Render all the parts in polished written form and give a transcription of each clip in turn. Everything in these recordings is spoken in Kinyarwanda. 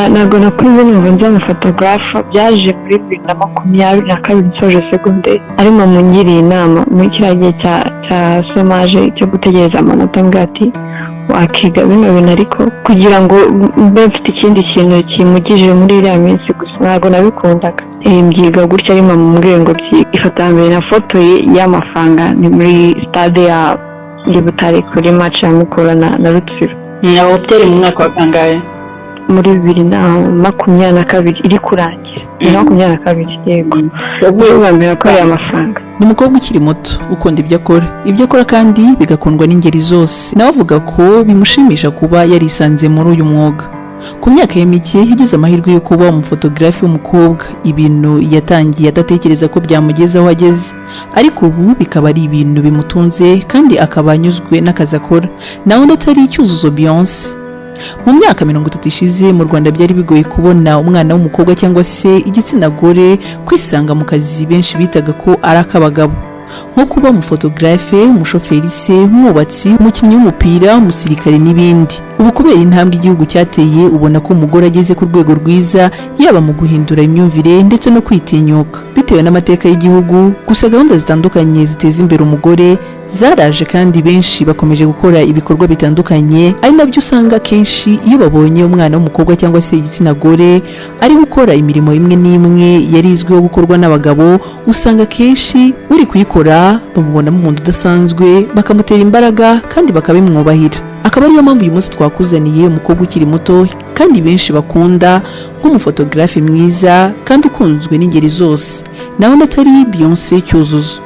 Ntabwo nakuze numva nzi umufotogarafa. Byaje muri 2022 nsoje segonderi, ari mama ungiriye inama muri kiriya gihe cya chômage, cyo gutegereza amanota, mbwira ati: "Wakiga bino bintu," ariko kugira ngo mbe mfite ikindi kintu kimugije muri iriya minsi. Gusa ntabwo nabikundaga. Mbyiga gutya, ari mama umbwiye ngo byiga. Ifoto ya mbere nafotoye y'amafaranga ni muri stade ya Butare, kuri match ya Mukura na Rutsiro. Aho byari mu mwaka wa kangahe? Muri 2022 iri kurangira, 2022, yego, ubwo bwa mbere nakoreye amafaranga. Ni umukobwa ukiri muto ukunda ibyo akora, ibyo akora kandi bigakundwa n'ingeri zose. Nawe avuga ko bimushimisha kuba yarisanze muri uyu mwuga. Ku myaka ye mike yagize amahirwe yo kuba umufotogarafi w'umukobwa, ibintu yatangiye adatekereza ko byamugeza aho ageze, ariko ubu bikaba ari ibintu bimutunze kandi akaba anyuzwe n'akazi akora. Nawe undi atari Cyuzuzo Beyonce. Mu myaka 30 ishize mu Rwanda byari bigoye kubona umwana w'umukobwa cyangwa se igitsina gore kwisanga mu kazi benshi bitaga ko ari ak'abagabo, nko kuba umufotogarafe, umushoferi se, umwubatsi, umukinnyi w'umupira, umusirikare n'ibindi. Ubu kubera intambwe igihugu cyateye, ubona ko umugore ageze ku rwego rwiza, yaba mu guhindura imyumvire ndetse no kwitinyuka bitewe n'amateka y'igihugu. Gusa gahunda zitandukanye ziteza imbere umugore zaraje, kandi benshi bakomeje gukora ibikorwa bitandukanye, ari nabyo usanga akenshi iyo babonye umwana w'umukobwa cyangwa se igitsina gore ari gukora imirimo imwe n'imwe yari izwiho gukorwa n'abagabo, usanga akenshi uri kuyikora bamubonamo umuntu udasanzwe, bakamutera imbaraga kandi bakabimwubahira. Akaba ariyo mpamvu uyu munsi twakuzaniye umukobwa ukiri muto kandi benshi bakunda nk'umufotogarafe mwiza kandi ukunzwe n'ingeri zose, nawe atari Beyonce Cyuzuzo.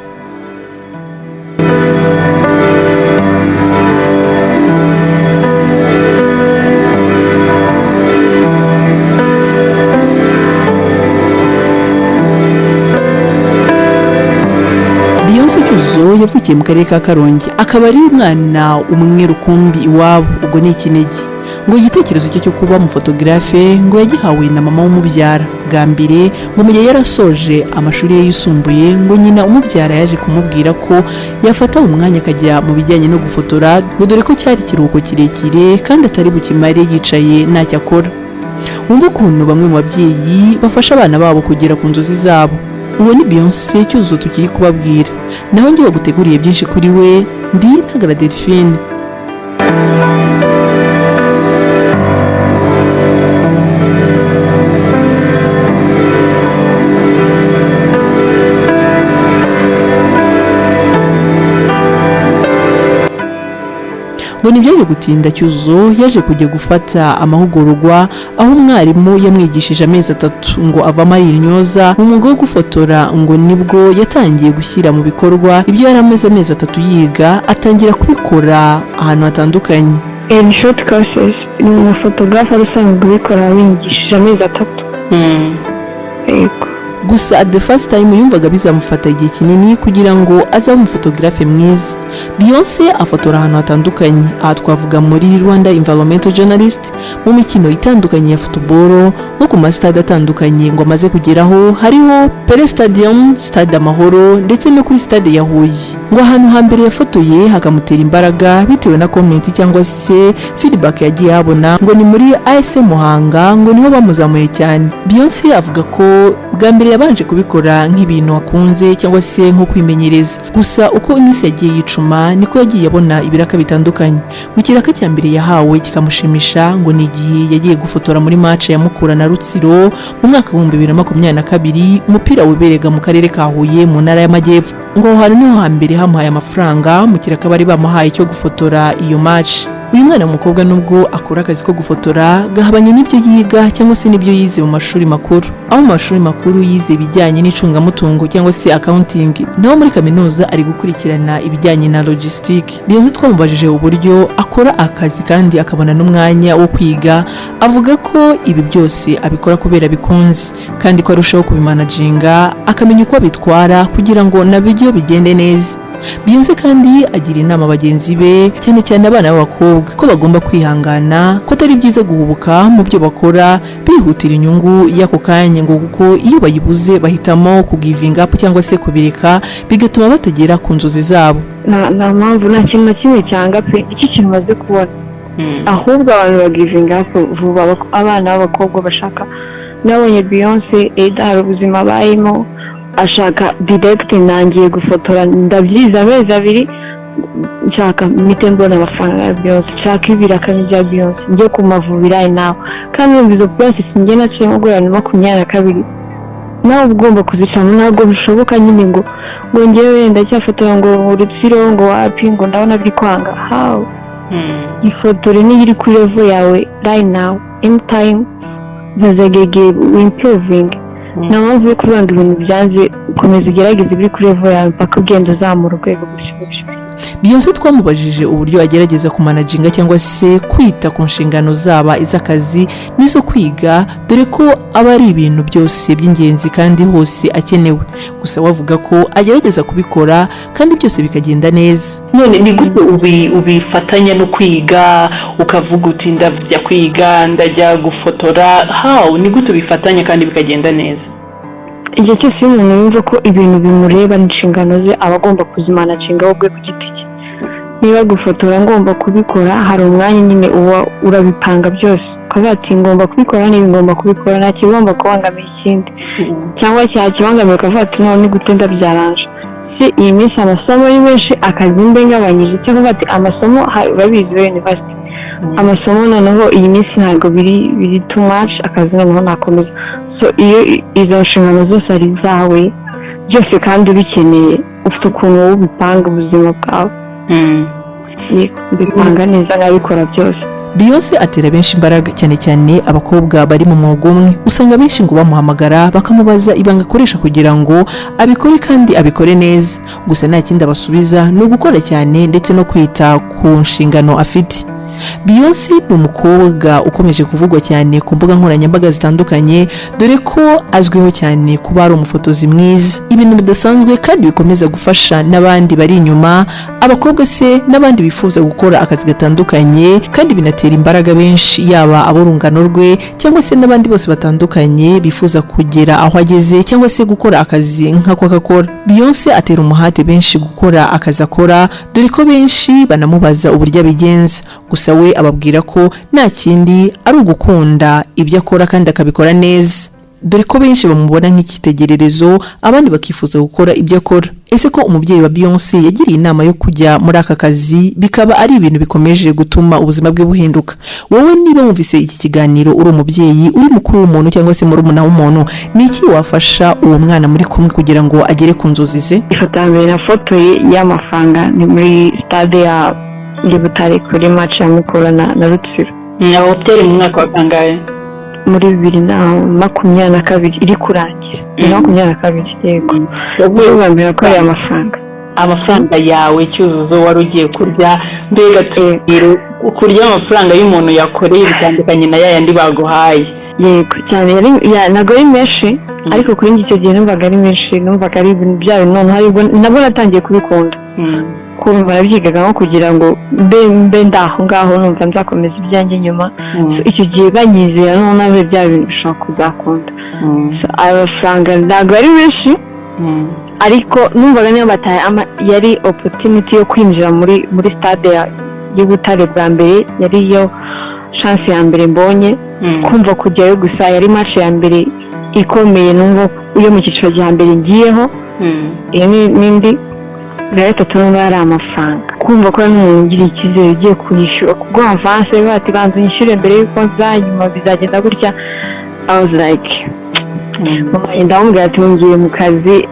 Beyonce Cyuzuzo yavukiye mu karere ka Karongi, akaba ari umwana umwe rukumbi iwabo, ubwo ni ikinege. Ngo igitekerezo cye cyo kuba umufotogarafe ngo yagihawe na mama w'umubyara bwa mbere. Ngo mu gihe yarasoje amashuri ye yisumbuye, ngo nyina umubyara yaje kumubwira ko yafata umwanya akajya mu bijyanye no gufotora, ngo dore ko cyari ikiruhuko kirekire kandi atari bukimare yicaye ntacyo akora. Wumva ukuntu bamwe mu babyeyi bafasha abana babo kugera ku nzozi zabo. Uwo ni Beyonce Cyuzuzo tukiri kubabwira, naho njye waguteguriye byinshi kuri we ndi Ntagara Delphine. Ngo ntibyaje gutinda, Cyuzuzo yaje kujya gufata amahugurwa, aho umwarimu yamwigishije amezi 3, ngo avamo ari intyoza mu mwuga wo gufotora. Ngo nibwo yatangiye gushyira mu bikorwa ibyo yari amaze amezi 3 yiga, atangira kubikora ahantu hatandukanye. In short courses, ni umufotogarafe wari usanzwe ubikora wigishije amezi 3, yego. Gusa at the first time yumvaga bizamufata igihe kinini kugira ngo azabe umufotogarafe mwiza. Beyonce afotora ahantu hatandukanye. Aha twavuga muri Rwanda Environmental Journalist, mu mikino itandukanye ya football, nko ku masitade atandukanye ngo amaze kugeraho hariho Pele Stadium, Stade Amahoro ndetse no kuri stade ya Huye. Ngo ahantu hambere yafotoye hakamutera imbaraga bitewe na comment cyangwa se feedback yagiye abona, ngo ni muri AS Muhanga, ngo niho bamuzamuye cyane. Beyonce avuga ko bwa mbere yabanje kubikora nk'ibintu akunze cyangwa se nko kwimenyereza, gusa uko iminsi yagiye yicuma niko yagiye abona ibiraka bitandukanye. Mu kiraka cya mbere yahawe kikamushimisha, ngo ni igihe yagiye gufotora muri match ya Mukura na Rutsiro mu mwaka wa 2022, umupira wiberega mu karere ka Huye mu ntara y'Amajyepfo. Ngo aho hantu niho hambere hamuhaye amafaranga mu kiraka bari bamuhaye cyo gufotora iyo match. Uyu mwana w'umukobwa, nubwo akora akazi ko gufotora gahabanye n'ibyo yiga cyangwa se n'ibyo yize mu mashuri makuru, aho mu mashuri makuru yize ibijyanye n'icungamutungo cyangwa se accounting, naho muri kaminuza ari gukurikirana ibijyanye na logistique. Beyonce twamubajije uburyo akora akazi kandi akabona n'umwanya wo kwiga, avuga ko ibi byose abikora kubera bikunze, kandi ko arushaho kubimanaginga akamenya uko abitwara kugira ngo nabyo bigende neza. Beyonce kandi agira inama bagenzi be, cyane cyane abana b'abakobwa, ko bagomba kwihangana, ko atari byiza guhubuka mu byo bakora bihutira inyungu y'ako kanya, ngo kuko iyo bayibuze bahitamo kugivinga up cyangwa se kubireka, bigatuma batagera ku nzozi zabo. Nta mpamvu, nta kintu na kimwe cyanga pe. Icyo kintu umaze kubona Ahubwo abantu bagivinga up vuba. Abana b'abakobwa bashaka, nabonye Beyonce eda, hari ubuzima abayemo, ashaka direct, nangiye gufotora, ndabyize amezi 2, nshaka mpite mbona amafaranga ya Beyonce, nshaka ibiraka bya Beyonce, njye ku Mavubi right now. Kandi urumva izo process njye naciyemo guhera na 22, nawe uba ugomba kuzicamo. Ntabwo bishoboka nyine ngo ngewe ndacyafotora ngo Rutsiro, ngo wapi, ngo ndabona biri kwanga. How? Ifotore niyo iri kuri level yawe right now, anytime bazagegeye improving. Nta mpamvu yo kuvuga ngo ibintu byanze. Ukomeza ugerageze ibiri kuri level yawe mpaka ugenda uzamura urwego gutyo gutyo. Beyonce twamubajije uburyo agerageza kumanaginga cyangwa se kwita ku nshingano zaba iz'akazi n'izo kwiga, dore ko aba ari ibintu byose by'ingenzi kandi hose akenewe. Gusa we avuga ko agerageza kubikora kandi byose bikagenda neza. None ni gute ubifatanya no kwiga, ukavuga uti ndajya kwiga, ndajya gufotora? How, ni gute ubifatanya kandi bikagenda neza? Igihe cyose iyo umuntu yumva ko ibintu bimureba n'inshingano ze, aba agomba kuzimanaginga we ubwe ku giti cye. Niba gufotora ngomba kubikora, hari umwanya nyine uba urabipanga byose, ukavuga ati ngomba kubikora niba ngomba kubikora, nta kigomba kubangamira ikindi, cyangwa cyakibangamira ukavuga ati none ni gute ndabyaranje? Si iyi minsi amasomo ni menshi, akazi mbe ngabanyije, cyangwa ati amasomo urabizi we university, amasomo noneho iyi minsi ntabwo biri too much, akazi noneho nakomeza. So iyo izo nshingano zose ari izawe byose kandi ubikeneye, ufite ukuntu wowe ubipanga ubuzima bwawe. Yego, mbipanga neza, nkabikora byose. Beyonce atera benshi imbaraga, cyane cyane abakobwa bari mu mwuga umwe. Usanga benshi ngo bamuhamagara bakamubaza ibanga akoresha kugira ngo abikore kandi abikore neza. Gusa nta kindi abasubiza, ni ugukora cyane ndetse no kwita ku nshingano afite. Beyonce ni umukobwa ukomeje kuvugwa cyane ku mbuga nkoranyambaga zitandukanye, dore ko azwiho cyane kuba ari umufotozi mwiza, ibintu bidasanzwe kandi bikomeza gufasha n'abandi bari inyuma, abakobwa se n'abandi bifuza gukora akazi gatandukanye, kandi binatera imbaraga benshi, yaba ab'urungano rwe cyangwa se n'abandi bose batandukanye bifuza kugera aho ageze cyangwa se gukora akazi nk'ako akora. Beyonce atera umuhate benshi gukora akazi akora, dore ko benshi banamubaza uburyo abigenza. Gusa we ababwira ko nta kindi, ari ugukunda ibyo akora kandi akabikora neza, dore ko benshi bamubona nk'icyitegererezo, abandi bakifuza gukora ibyo akora. Ese ko umubyeyi wa Beyonce yagiriye inama yo kujya muri aka kazi, bikaba ari ibintu bikomeje gutuma ubuzima bwe buhinduka, wowe niba wumvise iki kiganiro uri umubyeyi, uri mukuru w'umuntu cyangwa se murumuna w'umuntu, ni iki wafasha uwo mwana muri kumwe kugira ngo agere ku nzozi ze? Ifoto ya mbere nafotoye y'amafaranga ni muri stade ya Butare, kuri match ya Mukura na Rutsiro. Aho byari mu mwaka wa kangahe? Muri 2022 iri kurangira, 2022, yego. Ubwo bwa mbere nakoreye amafaranga. Amafaranga yawe, Cyuzuzo, wari ugiye kurya. Mbega tubwire, kurya amafaranga y'umuntu yakoreye bitandukanye na yayandi baguhaye. Yego cyane, ntabwo ari menshi, ariko kuri njye icyo gihe numvaga ari menshi, numvaga ari ibintu byayo. Noneho aribwo nabwo natangiye kubikunda, kumva nabyigaga nko kugira ngo mbe ndaho ngaho, numva nzakomeza ibyanjye nyuma. So, icyo gihe banyizera, noneho nawe bya bintu bishobora kuzakunda. So, ayo mafaranga ntabwo ari menshi, ariko numvaga niyo bataye yari opportunity yo kwinjira muri stade y'u Butare bwa mbere, yari yo chance ya mbere mbonye. Kumva kujyayo gusa, yari match ya mbere ikomeye numva yo mu cyiciro cya mbere ngiyeho. Iyo ni n'indi bwa gatatu numva yari amafaranga, kumva ko ari n'umuntu ugiriye icyizere ugiye kunyishyura, kuguha avance, bati banza unyishyure mbere y'uko nza, nyuma bizagenda gutya. I was like, mama, ndamubwira ati ngiye mu kazi,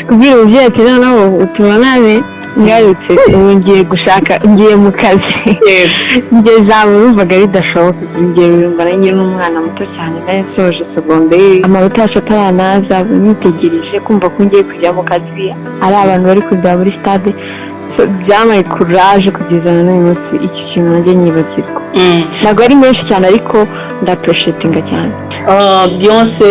kubwira umubyeyi ati noneho tubonane ngarutse, ubu ngiye gushaka, ngiye mu kazi. Ngeze aho numvaga bidashoboka, ngiye numva nanjye n'umwana muto cyane, nari nsoje segonderi, amanota yacu ataranaza, nitegereje kumva ko ngiye kujya mu kazi ari abantu bari kujya muri stade. So, byampaye courage kugeza na n'uyu munsi, iki kintu nanjye nyibagirwa. Ntabwo ari menshi cyane, ariko ndappreciatinga cyane. Beyonce,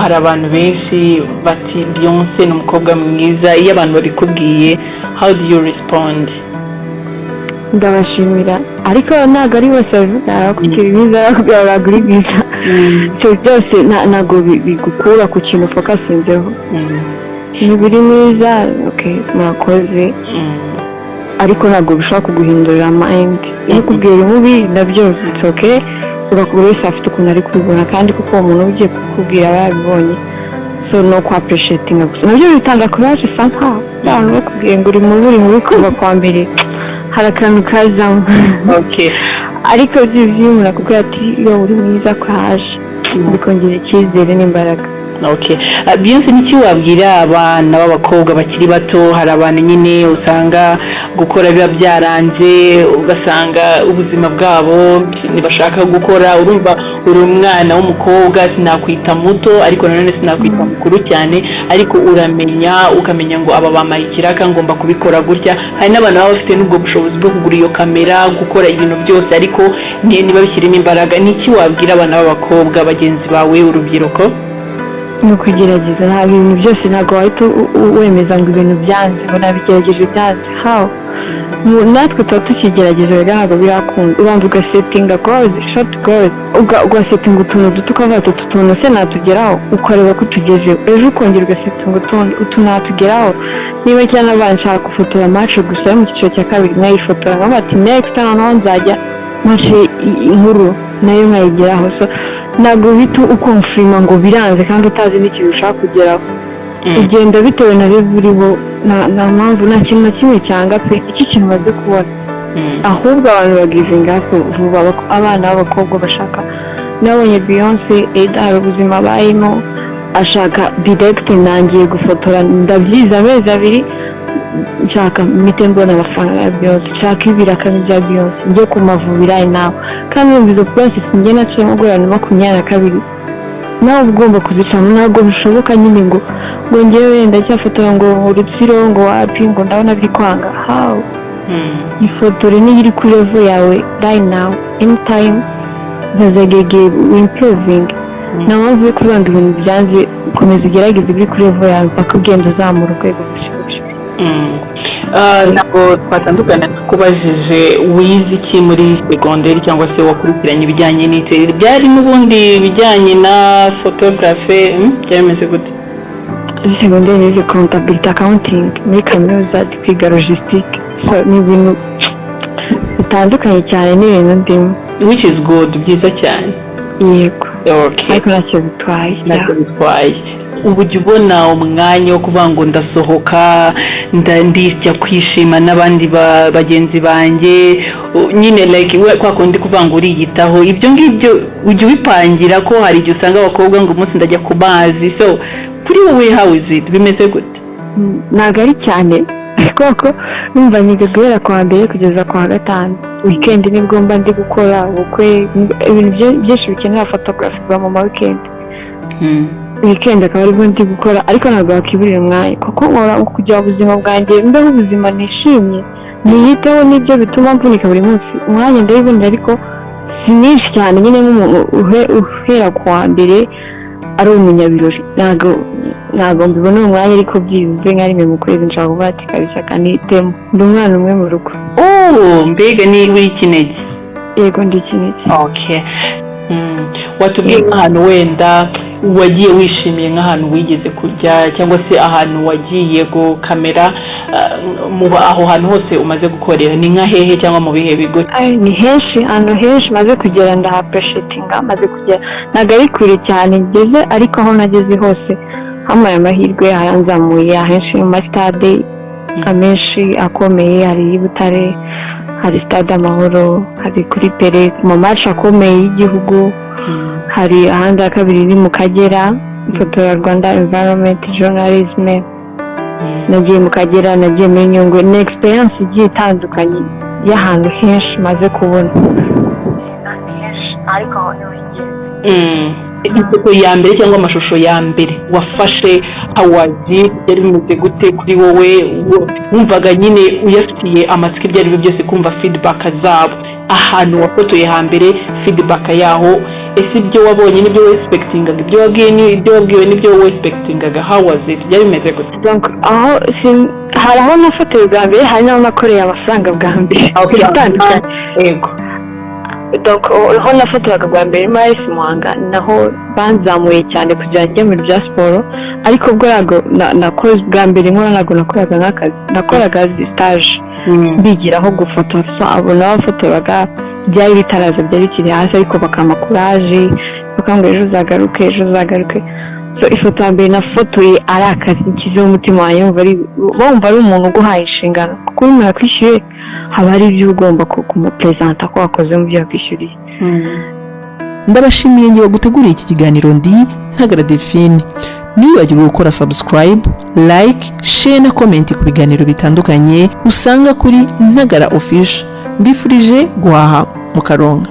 hari abantu benshi bati Beyonce ni umukobwa mwiza. Iyo abantu babikubwiye, how do you respond? Ndabashimira, ariko ntabwo ari bose babivuga. Bakubwira mwiza, bakubwira ntabwo uri mwiza. Ibyo byose ntabwo bigukura ku kintu ufocusinzeho. Niba uri mwiza, okay, murakoze. Ariko ntabwo bishobora kuguhindurira mind. Iyo ukubwira uri mubi, nabyo it's okay. Buri wese afite ukuntu ari kubibona, kandi kuko uwo muntu uba ugiye kukubwira aba yabibonye, so no ku appreciatinga gusa nabyo bitanga courage somehow. Abantu bakubwiye ngo uri mubi, uri mubi kuva kwa mbere, hari akantu kazamo. Ariko byiza iyo umuntu akubwira ati: "Yo, uri mwiza, courage," bikongera icyizere n'imbaraga. Okay. Beyonce, niki wabwira abana b'abakobwa bakiri bato? Hari abantu nyine usanga gukora biba byaranze, ugasanga ubuzima bwabo ntibashaka gukora. Urumva uri umwana w'umukobwa, sinakwita muto ariko nanone sinakwita mukuru cyane, ariko uramenya, ukamenya ngo aba bampaye ikiraka, ngomba kubikora gutya. Hari n'abantu baba bafite n'ubwo bushobozi bwo kugura iyo kamera, gukora ibintu byose, ariko ntibabishyiremo imbaraga. Niki wabwira abana b'abakobwa bagenzi bawe, urubyiruko? Ni ukugerageza. Nta bintu byose, ntabwo wahita wemeza ngo ibintu byanze, ngo nabigerageje byanze. How? Natwe tuba tukigerageza rero, ntabwo birakunda. Ubanza ugasettinga goals, short goals, ugasettinga utuntu duto, ukavuga ati: "Utu tuntu se natugeraho?" Ukareba ko utugezeho. Ejo ukongera ugasettinga utundi: "Utu natugeraho?" Niba cyane abana nshaka gufotora match gusa yo mu cyiciro cya kabiri, nkayifotora, nkavuga ati: "Next noneho nzajya match inkuru nayo nkayigeraho." So ntabwo uhita uconfirma ngo biranze kandi utazi n'ikintu ushaka kugeraho. Ugenda bitewe na level uriho. Nta mpamvu, nta kintu na kimwe cyanga pe icyo kintu umaze kubona. Ahubwo abantu bagivinga up vuba. Abana b'abakobwa bashaka, nabonye Beyonce Eda, hari ubuzima abayemo, ashaka direct: "Nangiye gufotora, ndabyize amezi 2, nshaka mpite mbona amafaranga ya Beyonce, nshaka ibiraka bya Beyonce, njye ku Mavubi right now." Kandi urumva izo process njye naciyemo guhera na 22, nawe uba ugomba kuzicamo. Ntabwo bishoboka nyine ngo ngewe ndacyafotora ngo Rutsiro, ngo wapi, ngo ndabona biri kwanga. How? Ifotore niyo iri kuri level yawe right now, anytime ntazagege improving. Nta mpamvu yo kuvuga ngo ibintu byanze. Komeza ugerageze ibiri kuri level yawe mpaka ugenda uzamura urwego gutyo gutyo. Ntabwo twatandukana tukubajije: wize iki muri segonderi, cyangwa se wakurikiranye ibijyanye n'iki? Byari n'ubundi ibijyanye na photography, byari bimeze gute? Muri segonderi nize comptabilité, accounting. Muri kaminuza ndi kwiga logistique, so ni ibintu bitandukanye cyane n'ibintu ndimo. Which is good, byiza cyane. Yego. Okay. Ariko ntacyo bitwaye. Ntacyo bitwaye. Ubu ujya ubona umwanya wo kuvuga ngo ndasohoka, ndijya kwishima n'abandi bagenzi banjye, nyine like we kwa kundi kuvuga ngo uriyitaho, ibyo ngibyo ujya ubipangira? Ko hari igihe usanga abakobwa ngo umunsi ndajya ku mazi. So kuri wowe, how is it, bimeze gute? Ntabwo ari cyane, kuko numva niga guhera ku wa mbere kugeza ku wa gatanu. Weekend nibwo mba ndi gukora ubukwe, ibintu byinshi bikenera photography biba mu ma weekend. Weekend akaba aribwo ndi gukora, ariko ntabwo wakiburira umwanya, kuko nkora kugira ubuzima bwanjye mbeho ubuzima nishimye, niyiteho, nibyo bituma mvunika buri munsi. Umwanya ndabibonera, ariko si mwinshi cyane nyine nk'umuntu uhera ku wa mbere ari umunyabirori. Ntabwo mbibona uwo mwanya, ariko byibuze nka rimwe mu kwezi nshobora kuvuga ati: "Kabisa kanitemo." Ndi umwana umwe mu rugo. Oh, mbega ni w'ikinege? Yego, ndi ikinege. Okay. Watubwiye nk'ahantu wenda wagiye wishimiye, nk'ahantu wigeze kujya, cyangwa se ahantu wagiye gukamera, mu aho hantu hose umaze gukorera, ni nka hehe cyangwa mu bihe bigo? Ay, ni henshi, ahantu henshi maze kugera ndahaappreciatinga. Maze kugera, ntabwo ari kure cyane ngeze, ariko aho nageze hose hampaye amahirwe, haranzamuye. Ahenshi mu masitade amenshi akomeye, hari iy'i Butare, hari Stade Amahoro, hari kuri Pele mu match akomeye y'igihugu, hari ahandi ha kabiri ni mu Kagera, ifoto ya Rwanda Environment Journalism. Nagiye mu Kagera, nagiye muri Nyungwe. Ni experience igiye itandukanye y'ahantu henshi maze kubona, ni henshi, ariko aho niho ingenzi. Ifoto ya mbere cyangwa amashusho ya mbere wafashe, awazi byari bimeze gute kuri wowe? Wumvaga nyine uyafitiye amatsiko ibyo ari byo byose kumva feedback zabo, ahantu wafotoye hambere, feedback yaho? Ese ibyo wabonye nibyo wexpectingaga? Ibyo wabwiye ni ibyo wabwiwe nibyo wexpectingaga? How was it? Byari bimeze gute? Donc aho hari aho nafotoye bwa mbere, hari n'aho nakoreye amafaranga bwa mbere. Biratandukanye. Donc aho nafotoraga bwa mbere muri AS Muhanga, naho banzamuye cyane kugira ngo njye mu bya siporo, ariko ubwo ntabwo nakoze bwa mbere nkora, ntabwo nakoraga nk'akazi, nakoraga stage. Bigiraho gufotora. So abo nabo bafotoraga, byari bitaraza, byari bikiri hasi, ariko bakampa courage, bakambwira: "Ejo uzagaruke, ejo uzagaruke." So ifoto ya mbere nafotoye ari akazi nshyizeho umutima wanjye, bumva ari umuntu uguhaye inshingano, kuko iyo umuntu akwishyuye haba hari ibyo ugomba kumuperezanta ko wakoze mu byo yakwishyuriye. Ndabashimiye ngiye guteguriye iki kiganiro, ndi Ntagara Delphine. Ntiwibagirwe gukora subscribe, like, share na comment ku biganiro bitandukanye usanga kuri Ntagara Official. Mbifurije guhaha mukaronka.